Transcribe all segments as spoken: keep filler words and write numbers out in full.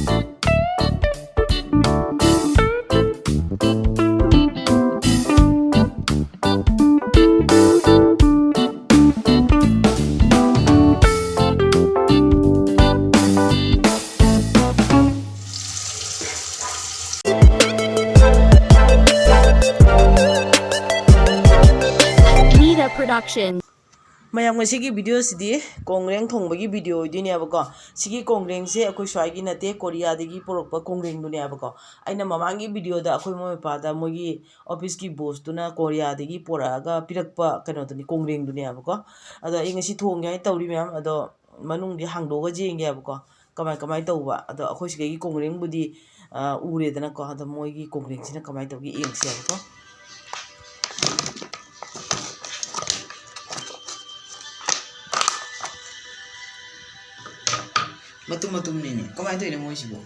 Nida Production. ꯃꯌꯥꯝ, ꯉꯁꯤꯒꯤ video ꯁꯤꯗꯤ ꯀꯣꯡꯒ꯭ꯔꯦꯡ ꯊꯣꯡꯕꯒꯤ video ꯑꯣꯏꯗꯣꯏꯅꯦꯕꯀꯣ꯫ ꯁꯤꯒꯤ ꯀꯣꯡꯒ꯭ꯔꯦꯡꯁꯦ ꯑꯩꯈꯣꯏ ꯁ꯭ꯋꯥꯏꯒꯤ ꯅꯠꯇꯦ, ꯀꯣꯔꯤꯌꯥꯗꯒꯤ ꯄꯨꯔꯛꯄ ꯀꯣꯡꯒ꯭ꯔꯦꯡꯗꯨꯅꯦꯕꯀꯣ꯫ ꯑꯩꯅ ꯃꯃꯥꯡꯒꯤ video ꯗ ꯑꯩꯈꯣꯏ ꯃꯣꯏ ꯃꯄꯥꯗ ꯃꯣꯏꯒꯤ office ꯀꯤ boss ꯇꯨꯅ ꯀꯣꯔꯤꯌꯥꯗꯒꯤ ꯄꯨꯔꯛꯑꯒ ꯄꯤꯔꯛꯄ ꯀꯩꯅꯣꯗꯨꯅꯤ, ꯀꯣꯡꯒ꯭ꯔꯦꯡꯗꯨꯅꯦꯕꯀꯣ꯫ ꯑꯗꯣ ꯑꯩ ꯉꯁꯤ ꯊꯣꯡꯒꯦ ꯍꯥꯏꯅ ꯇꯧꯔꯤ ꯃꯌꯥꯝ, ꯑꯗꯣ ꯃꯅꯨꯡꯗꯤ ꯍꯥꯡꯗꯣꯛꯑꯒ ꯌꯦꯡꯒꯦꯕꯀꯣ꯫ ꯀꯃꯥꯏ ꯀꯃꯥꯏ ꯇꯧꯕ꯫ ꯑꯗꯣ ꯑꯩꯈꯣꯏ ꯁꯤꯗꯒꯤ ꯀꯣꯡꯒ꯭ꯔꯦꯡꯕꯨꯗꯤ, ꯑ, ꯎꯔꯦꯗꯅꯀꯣ꯫ ꯑꯗꯣ ꯃꯣꯏꯒꯤ ꯀꯣꯡꯒ꯭ꯔꯦꯡꯁꯤꯅ ꯀꯃꯥꯏ ꯇꯧꯒꯦ ꯌꯦꯡꯁꯦꯕꯀꯣ꯫ ꯃꯇꯨꯝ ꯃꯇꯨꯝꯅꯤꯅꯦ꯫ ꯀꯃꯥꯏ ꯇꯧꯔꯤꯅꯣ ꯃꯣꯏꯁꯤꯕꯨ?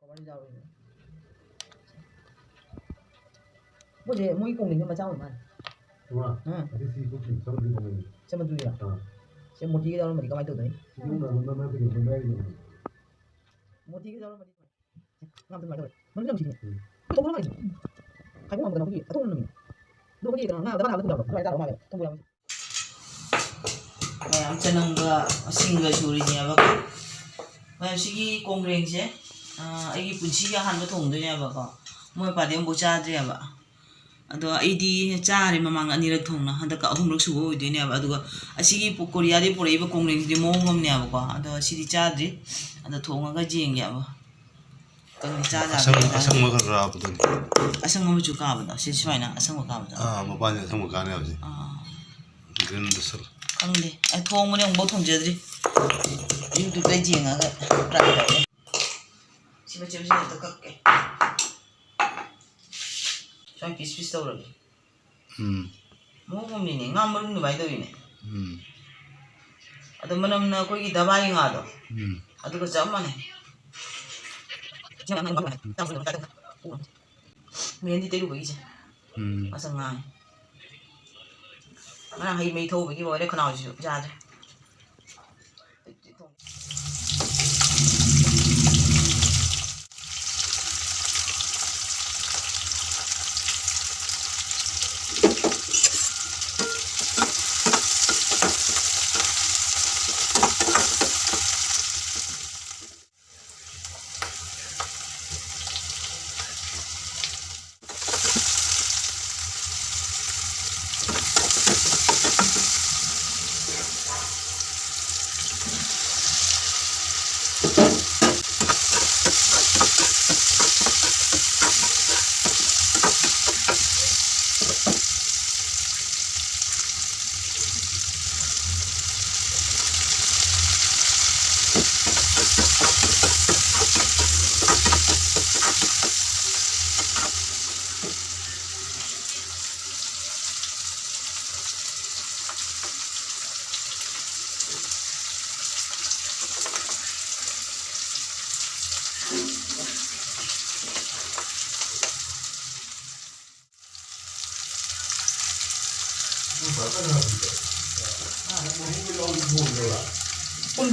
ꯀꯃꯥꯏꯅ ꯆꯥꯔꯨꯏꯅꯣ? ꯃꯣꯏꯁꯦ, ꯃꯣꯏꯒꯤ ꯀꯣꯡꯒ꯭ꯔꯦꯡꯁꯦ ꯃꯆꯥ ꯑꯣꯏ ꯃꯥꯜꯂꯦ꯫ ꯏꯃꯥ, ꯎꯝ꯫ ꯑꯁꯤ ꯁꯤ ꯀꯣꯛ ꯁꯤ ꯆꯥꯔꯨꯗ꯭ꯔꯤ ꯀꯣꯡꯒ꯭ꯔꯦꯡ꯫ ꯆꯥꯃꯟꯗꯨꯔꯤꯔꯥ? ꯑꯥ꯫ ꯁꯦ ꯃꯣꯇꯤꯒ ꯌꯥꯎꯔꯝꯃꯗꯤ ꯀꯃꯥꯏꯅ ꯇꯧꯗꯣꯏꯅꯣ? ꯁꯤꯒꯤ ꯃꯅꯥ, ꯃꯅꯥ, ꯃꯅꯥ ꯀꯩꯅꯣ, ꯃꯅꯥ ꯌꯥꯎꯔꯤꯅꯦ꯫ ꯃꯣꯇꯤꯒ ꯌꯥꯎꯔꯝꯃꯗꯤ꯫ ꯉꯥ ꯑꯝꯇ ꯀꯃꯥꯏꯅ ꯇꯧꯔꯦ? ꯃꯅꯨꯡ ꯌꯥꯝ ꯁꯤꯅꯦ꯫ ꯎꯝ꯫ ꯊꯣꯡꯕ ꯃꯥꯜꯂꯦ꯫ ꯈꯥꯏꯕꯣꯛ ꯉꯝꯗꯅ ꯑꯩꯈꯣꯏꯒꯤ ꯑꯇꯣꯡꯕ ꯅꯨꯃꯤꯠ꯫ ꯑꯗꯣ ꯑꯩꯈꯣꯏꯒꯤ ꯀꯩꯅꯣ ꯉꯥ ꯗꯕꯥ ꯗꯕꯥ ꯊꯣꯡꯕ ꯌꯥꯎꯕ꯫ ꯑꯗꯨꯃꯥꯏꯅ ꯆꯥꯔꯝꯕ ꯃꯥꯜꯂꯦ꯫ ꯊꯣꯡꯕ ꯌꯥꯎꯕ꯫ ꯃꯌꯥꯝ ꯆꯅꯝꯒ ꯁꯤꯡꯒ ꯁꯨꯔꯤꯅꯦꯕ꯫ ꯃꯌꯥꯝ ꯁꯤꯒꯤ ꯀꯣꯡꯒ꯭ꯔꯦꯡꯁꯦ, ꯑ, ꯑꯩꯒꯤ ꯄꯨꯟꯁꯤꯒꯤ ꯑꯍꯥꯟꯕ ꯊꯣꯡꯗꯣꯏꯅꯦꯕꯀꯣ꯫ ꯃꯣꯏ ꯃꯄꯥꯗꯤ ꯑꯃꯨꯛꯐꯥꯎ ꯆꯥꯗ꯭ꯔꯤꯑꯕ꯫ ꯑꯗꯣ ꯑꯩꯗꯤ ꯆꯥꯔꯦ ꯃꯃꯥꯡ ꯑꯅꯤꯔꯛ ꯊꯣꯡꯅ, ꯍꯟꯗꯛꯀ ꯑꯍꯨꯝꯂꯛ ꯁꯨꯕ ꯑꯣꯏꯗꯣꯏꯅꯦꯕ꯫ ꯑꯗꯨꯒ ꯑꯁꯤꯒꯤ ꯄꯨ-, ꯀꯣꯔꯤꯌꯥꯗꯒꯤ ꯄꯨꯔꯛꯏꯕ ꯀꯣꯡꯒ꯭ꯔꯦꯡꯁꯤꯗꯤ ꯃꯑꯣꯡ ꯑꯃꯅꯦꯕꯀꯣ꯫ ꯑꯗꯣ ꯁꯤꯗꯤ ꯆꯥꯗ꯭ꯔꯤ꯫ ꯑꯗꯣ ꯊꯣꯡꯉꯒ ꯌꯦꯡꯒꯦꯕ꯫ ꯀꯪꯅ ꯆꯥ ꯑꯁꯪ-, ꯌꯥꯕ꯭ꯔꯥ ꯌꯦꯡꯉꯒ꯫ ꯑꯁꯪꯕ ꯈꯔ ꯈꯔ ꯍꯥꯞꯄꯗꯨꯅꯤ꯫ ꯑꯁꯪꯕ ꯃꯆꯨ ꯀꯥꯕꯗꯣ, ꯁꯤ ꯁꯨꯃꯥꯏꯅ ꯑꯁꯪꯕ ꯀꯥꯕꯗꯣ꯫ ꯑꯥ, ꯃꯄꯥꯟꯁꯦ ꯑꯁꯪꯕ ꯀꯥꯅꯦ ꯍꯥꯏꯕꯁꯦ꯫ ꯑꯥ꯫ Green ꯗ ꯁꯠꯂꯣ꯫ ꯈꯪꯗꯦ, ꯑꯩ ꯊꯣꯡꯕꯅꯦ ꯑꯃꯨꯛꯐꯥꯎ ꯊꯣꯡꯖꯗ꯭ꯔꯤ꯫ YouTube ꯇ ꯌꯦꯡꯉꯒ try ꯇꯧꯒꯦ꯫ ꯁꯤ ꯃꯆꯦꯠ ꯃꯆꯦꯠ ꯑꯝꯇ ꯀꯛꯀꯦ꯫ ꯁꯨꯃꯥꯏꯅ piece piece ꯇꯧꯔꯒꯦ꯫ ꯎꯝ꯫ ꯃꯑꯣꯡ ꯑꯃꯅꯤꯅꯦ, ꯉꯥ ꯃꯔꯨꯝ ꯑꯗꯨꯃꯥꯏꯅ ꯇꯧꯋꯤꯅꯦ꯫ ꯎꯝ꯫ ꯑꯗꯣ ꯃꯅꯝꯅ ꯑꯩꯈꯣꯏꯒꯤ ꯗꯕꯥꯒꯤ ꯉꯥꯗꯣ, ꯎꯝ꯫ ꯑꯗꯨꯒ ꯆꯞ ꯃꯥꯟꯅꯩ꯫ ꯃꯦꯟꯗꯤ ꯇꯩꯔꯨꯕꯒꯤꯁꯦ꯫ ꯎꯝ꯫ ꯃꯁꯛ ꯉꯥꯡꯉꯤ꯫ ꯉꯔꯥꯡ ꯍꯩ ꯃꯍꯤ ꯊꯛꯎꯕꯒꯤ ꯂꯣꯏꯔꯦ, ꯈꯅꯥꯎꯁꯤꯁꯨ ꯌꯥꯗ꯭ꯔꯦ꯫ ꯁꯤ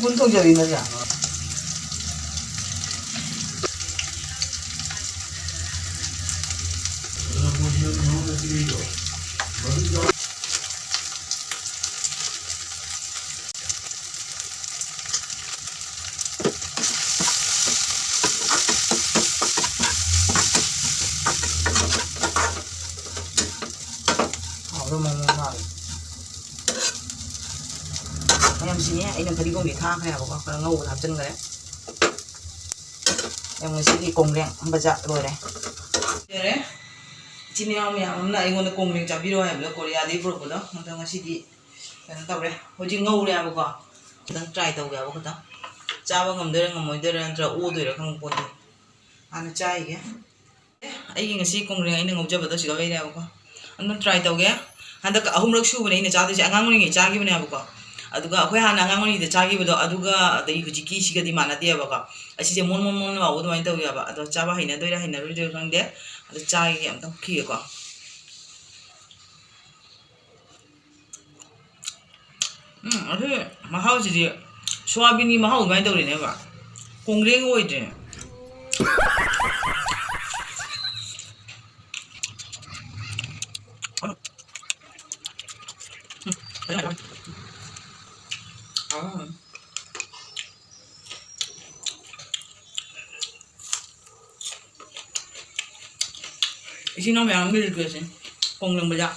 ꯀꯨꯟ ꯊꯣꯡꯖꯜꯂꯤ ꯅꯠꯇ꯭ꯔꯥ? ꯍꯥꯎꯗꯧ ꯃꯑꯣꯡ ꯃꯥꯜꯂꯦ꯫ ꯃꯌꯥꯝꯁꯤꯅꯦ ꯑꯩꯅ ꯐꯗꯤꯒꯣꯝꯗꯤ ꯊꯥꯈ꯭ꯔꯦꯕꯀꯣ, ꯈꯔ ꯉꯧꯕꯗ ꯍꯥꯞꯆꯤꯟꯈ꯭ꯔꯦ꯫ ꯌꯥꯝ ꯉꯁꯤꯗꯤ ꯀꯣꯡꯒ꯭ꯔꯦꯡ ꯑꯝꯕꯖꯥ ꯂꯣꯏꯔꯦ꯫ ꯌꯥꯔꯦ꯫ ꯏꯆꯤꯟ ꯏꯅꯥꯎ ꯃꯌꯥꯝ ꯑꯃꯅ ꯑꯩꯉꯣꯟꯗ ꯀꯣꯡꯒ꯭ꯔꯦꯡ ꯆꯥꯕꯤꯔꯣ ꯍꯥꯏꯕꯗꯣ ꯀꯣꯔꯤꯌꯥꯗꯒꯤ ꯄꯨꯔꯛꯄꯗꯣ꯫ ꯑꯗꯣ ꯉꯁꯤꯗꯤ ꯀꯩꯅꯣ ꯇꯧꯔꯦ꯫ ꯍꯧꯖꯤꯛ ꯉꯧꯔꯦꯕꯀꯣ꯫ ꯈꯤꯇꯪ try ꯇꯧꯒꯦꯕ ꯈꯤꯇꯪ꯫ ꯆꯥꯕ ꯉꯝꯗꯣꯏꯔꯥ ꯉꯝꯃꯣꯏꯗꯣꯏꯔꯥ ꯅꯠꯇ꯭ꯔꯒ ꯑꯣꯗꯣꯏꯔꯥ ꯈꯪꯄꯣꯟꯇꯦ꯫ ꯍꯥꯟꯅ ꯆꯥꯏꯒꯦ꯫ ꯑꯦ, ꯑꯩꯒꯤ ꯉꯁꯤ ꯀꯣꯡꯒ꯭ꯔꯦꯡ ꯑꯩꯅ ꯉꯧꯖꯕꯗꯣ ꯁꯤꯗ ꯂꯩꯔꯦꯕꯀꯣ꯫ ꯑꯗꯨꯝ try ꯇꯧꯒꯦ꯫ ꯍꯟꯗꯛ ꯑꯍꯨꯝꯂꯛ ꯁꯨꯕꯅꯦ ꯑꯩꯅ ꯆꯥꯗꯣꯏꯁꯦ꯫ ꯑꯉꯥꯡ ꯑꯣꯏꯔꯤꯉꯩ ꯆꯥꯈꯤꯕꯅꯦꯕꯀꯣ꯫ ꯑꯗꯨꯒ ꯑꯩꯈꯣꯏ ꯍꯥꯟꯅ ꯑꯉꯥꯡ ꯑꯣꯏꯔꯤꯉꯩꯗ ꯆꯥꯈꯤꯕꯗꯣ ꯑꯗꯨꯒ ꯑꯗꯩ ꯍꯧꯖꯤꯛꯀꯤꯁꯤꯒꯗꯤ ꯃꯥꯟꯅꯗꯦꯕꯀꯣ꯫ ꯑꯁꯤꯁꯦ ꯃꯣꯟ ꯃꯣꯟ ꯃꯣꯟ ꯂꯥꯎꯕ ꯑꯗꯨꯃꯥꯏꯅ ꯇꯧꯋꯦꯕ꯫ ꯑꯗꯣ ꯆꯥꯕ ꯍꯩꯅꯗꯣꯏꯔꯥ ꯍꯩꯅꯔꯣꯏꯗꯣꯏꯔꯥ ꯈꯪꯗꯦ꯫ ꯑꯗꯣ ꯆꯥꯒꯦ ꯑꯝꯇꯪ ꯍꯨꯛꯈꯤꯒꯦꯀꯣ꯫ ꯎꯝ, ꯑꯗꯨ ꯃꯍꯥꯎꯁꯤꯗꯤ ꯁꯣꯌꯥꯕꯤꯟꯒꯤ ꯃꯍꯥꯎ ꯑꯗꯨꯃꯥꯏꯅ ꯇꯧꯔꯤꯅꯦꯕ꯫ ꯀꯣꯡꯒ꯭ꯔꯦꯡ ꯑꯣꯏꯗ꯭ꯔꯦ꯫ ꯏꯆꯤꯟ ꯏꯅꯥꯎ ꯃꯌꯥꯝ ꯑꯃꯒꯤ request ꯅꯤ꯫ ꯀꯣꯡꯒ꯭ꯔꯦꯡ ꯕꯖꯥ꯫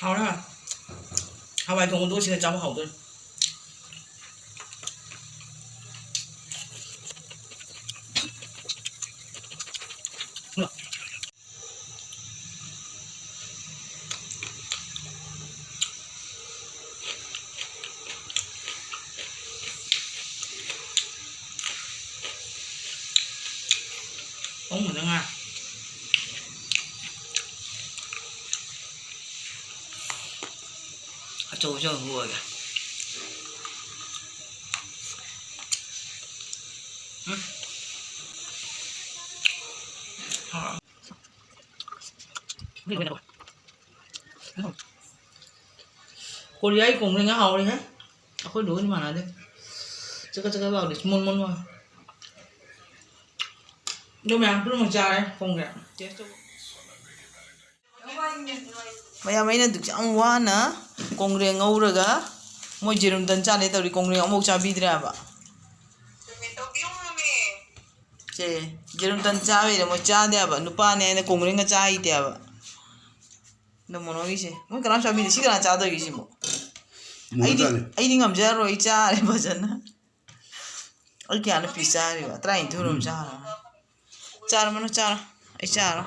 ꯍꯥꯎꯔꯦ꯫ ꯍꯋꯥꯏ ꯊꯣꯡꯕꯗꯨꯒ ꯁꯤꯒ ꯆꯥꯕ ꯍꯥꯎꯗꯣꯏꯅꯤ꯫ ꯑꯍꯨꯝ ꯈꯛꯇ ꯉꯥꯏ꯫ ꯑꯆꯧ ꯑꯆꯧꯕ ꯑꯣꯏꯔꯦ꯫ ꯎꯝ꯫ ꯍꯥꯎꯔꯦ꯫ ꯀꯣꯔꯤꯌꯥꯒꯤ ꯀꯣꯡꯒ꯭ꯔꯦꯡꯒ ꯍꯥꯎꯔꯤꯍꯦ꯫ ꯑꯩꯈꯣꯏ ꯂꯣꯏꯅ ꯃꯥꯟꯅꯗꯦ꯫ ꯆꯀꯠ ꯆꯀꯠ ꯂꯥꯎꯗꯦ, ꯃꯣꯟ ꯃꯣꯟ ꯂꯥꯎ꯫ ꯑꯗꯣ ꯃꯌꯥꯝ ꯄꯨꯝꯅꯃꯛ ꯆꯥꯔꯦ ꯀꯣꯡꯒ꯭ꯔꯦꯡ꯫ ꯇꯦꯁ ꯇꯧꯕ꯫ ꯃꯌꯥꯝ, ꯑꯩꯅ ꯑꯗꯨꯛ ꯌꯥꯝ ꯋꯥꯅ ꯀꯣꯡꯒ꯭ꯔꯦꯡ ꯉꯧꯔꯒ ꯃꯣꯏ ꯖꯦꯔꯨꯝ ꯇꯟ ꯆꯥꯅꯦ ꯇꯧꯔꯤ, ꯀꯣꯡꯒ꯭ꯔꯦꯡ ꯑꯃꯐꯥꯎ ꯆꯥꯕꯤꯗ꯭ꯔꯦ ꯍꯥꯏꯕ꯫ ꯁꯦ, ꯖꯦꯔꯨꯝ ꯇꯟ ꯆꯥꯕꯩꯔ ꯃꯣꯏ ꯆꯥꯗꯦ ꯍꯥꯏꯕ꯫ ꯅꯨꯄꯥꯅꯦ ꯍꯥꯏꯅ ꯀꯣꯡꯒ꯭ꯔꯦꯡꯒ ꯆꯥ ꯍꯩꯇꯦ ꯍꯥꯏꯕ꯫ ꯑꯗꯣ ꯃꯣꯅꯣꯒꯤꯁꯦ ꯃꯣꯏ ꯀꯅꯥꯝ ꯆꯥꯕꯤꯗꯦ꯫ ꯁꯤ ꯀꯅꯥ ꯆꯥꯗꯣꯏꯒꯦ ꯁꯤꯕꯨ? ꯃꯣꯏ ꯑꯩꯗꯤ, ꯆꯥꯅꯤ꯫ ꯑꯩꯗꯤ ꯉꯝꯖꯔꯔꯣꯏ, ꯑꯩ ꯆꯥꯔꯦ ꯐꯖꯅ꯫ ꯑꯩ ꯀꯌꯥꯅꯣ ꯄꯤꯁ ꯆꯥꯔꯤꯕ? ꯇꯔꯥꯅꯤꯊꯣꯏꯔꯣꯝ ꯆꯥꯔꯕ? ꯆꯥꯔꯝꯃꯅꯨ, ꯆꯥꯔꯣ꯫ ꯑꯩ ꯆꯥꯔꯣ꯫